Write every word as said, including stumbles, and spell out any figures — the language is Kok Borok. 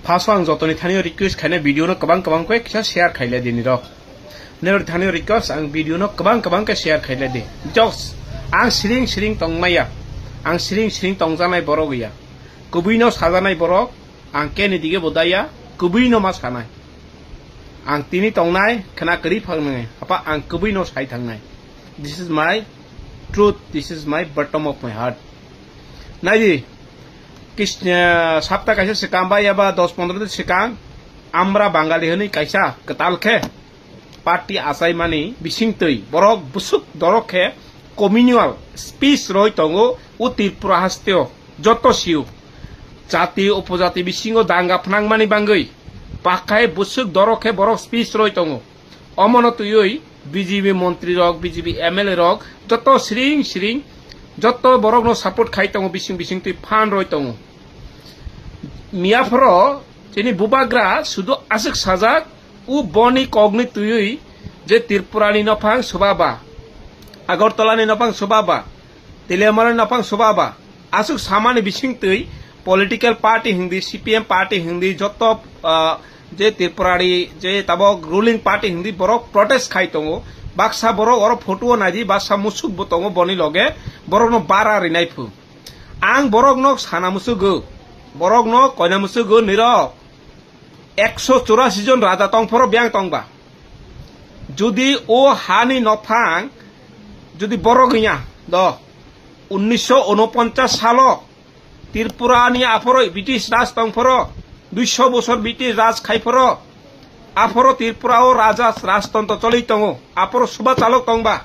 First o ang jotoni thani request khainai video no kwbang kwbang khe kisa share khailai di nirok. Nirok thani request ang video no kwbang kwbang khe share khailai di. Just ang siring siring tongmaya. Ang siring siring tongjanai borok ya. Kubui no sajanai borok ang keni dige bodaya kubui no ma sanai. Ang tini tongnai khna kwrwi phangnai apa ang kubui no sai thangnai. This is my truth. This is my bottom of my heart. Naidi, kis-, eh, sapta kaisa swkang ba yaba dos pondro din swkang, Amra Bangali hwnwi kaisa kwtal khe party achaimani bisingtwi borok bwswk dorok khe communal speech roi tongo o Tripura hasteo joto sio. Jati upojati bisingo danga phnangmani bangwi pakhai bwswk dorok khe borok speech roi tongo. Omono twiwi B J P montri rok, B J P M L A rok joto siring siring joto borokno support khai tongo, bising bising twi phan roi tongo. Miyaphoro chini bubagra sudu aswk sajak, u boni kokni twiwi je Tripurani nophang subaba, Agartalani nophang subaba, Teliamurani nophang subaba, aswk samani bisingtwi political party hwngdi, C P M party hwngdi, joto, ah, je Tripurari, je tabok ruling party hwngdi, borok protest khai tongo. Baksa borok oro photo o naidi, baksa musuk bo tongo boni loge, borokno bara rinai phu. Ang borokno sana musugo, borokno koina musugo nirok. Ekso churasi jon raja tongphoro biyang tongba. Judi o hani nophang, judi borok wngya, do, unnisho unoponchas salo Tripura ni aphoro British raj tongphoro, duiso bosor British raj khaiphoro, aphoro Tripura o raja rajtontro choli tongo, aphoro subachalok tongba.